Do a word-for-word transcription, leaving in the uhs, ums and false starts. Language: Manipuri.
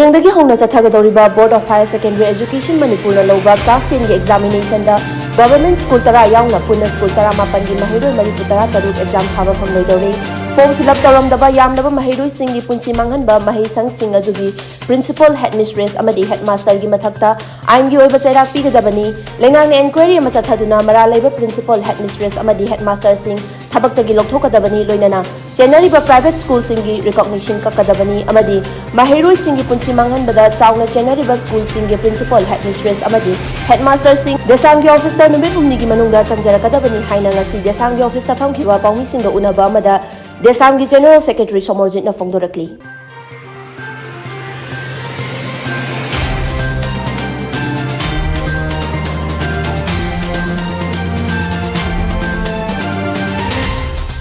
ꯍꯌꯦꯡꯗꯒꯤ ꯍꯧꯅ ꯆꯠꯊꯒꯗꯧꯔꯤꯕ Board of Higher Secondary Education ꯃꯅꯤꯄꯨꯔꯅ ꯂꯧꯕ class ten ꯒꯤ examination ꯗ government school ꯇꯔꯥ ꯌꯥꯎꯅ ꯄꯨꯟꯅ school ꯇꯔꯥ ꯃꯥꯄꯟꯒꯤ ꯃꯍꯩꯔꯣꯏ ꯃꯔꯤꯐꯨ ꯇꯔꯥ ꯇꯔꯨꯛ exam ꯊꯥꯕ ꯐꯪꯂꯣꯏꯗꯧꯔꯤ꯫ Form fill up ꯇꯧꯔꯝꯗꯕ ꯌꯥꯝꯂꯕ ꯃꯍꯩꯔꯣꯏꯁꯤꯡꯒꯤ ꯄꯨꯟꯁꯤ ꯃꯥꯡꯍꯟꯕ ꯃꯍꯩꯁꯪꯁꯤꯡ ꯑꯗꯨꯒꯤ principal, headmistress ꯑꯃꯗꯤ headmaster ꯒꯤ ꯃꯊꯛꯇ ꯑꯥꯏꯟꯒꯤ ꯑꯣꯏꯕ ꯆꯩꯔꯥꯛ ꯄꯤꯒꯗꯕꯅꯤ꯫ ꯂꯩꯉꯥꯛꯅ inquiry ꯑꯃ ꯆꯠꯊꯗꯨꯅ ꯃꯔꯥꯜ ꯂꯩꯕ principal, headmistress ꯑꯃꯗꯤ headmaster ꯁꯤꯡ ꯊꯕꯛꯇꯒꯤ ꯂꯧꯊꯣꯛꯀꯗꯕꯅꯤ꯫ ꯂꯣꯏꯅꯅ ꯆꯦꯟꯅꯔꯤꯕ private school ꯁꯤꯡꯒꯤ recognition ꯀꯛꯀꯗꯕꯅꯤ ꯑꯃꯗꯤ ꯃꯍꯩꯔꯣꯏꯁꯤꯡꯒꯤ ꯄꯨꯟꯁꯤ ꯃꯥꯡꯍꯟꯕꯗ ꯆꯥꯎꯅ ꯆꯦꯟꯅꯔꯤꯕ school ꯁꯤꯡꯒꯤ principal, headmistress ꯑꯃꯗꯤ headmaster ꯁꯤꯡ ꯗꯦꯁꯥꯝꯒꯤ office ꯇ ꯅꯨꯃꯤꯠ ꯍꯨꯝꯅꯤꯒꯤ ꯃꯅꯨꯡꯗ ꯆꯪꯖꯔꯛꯀꯗꯕꯅꯤ ꯍꯥꯏꯅ ꯉꯁꯤ ꯗꯦꯁꯥꯝꯒꯤ office ꯇ ꯐꯝꯈꯤꯕ ꯄꯥꯎꯃꯤꯁꯤꯡꯒ ꯎꯅꯕ ꯑꯃꯗ ꯗꯦꯁꯥꯝꯒꯤ General Secretary ꯁꯣꯃꯣꯔꯖꯤꯠꯅ ꯐꯣꯡꯗꯣꯔꯛꯂꯤ꯫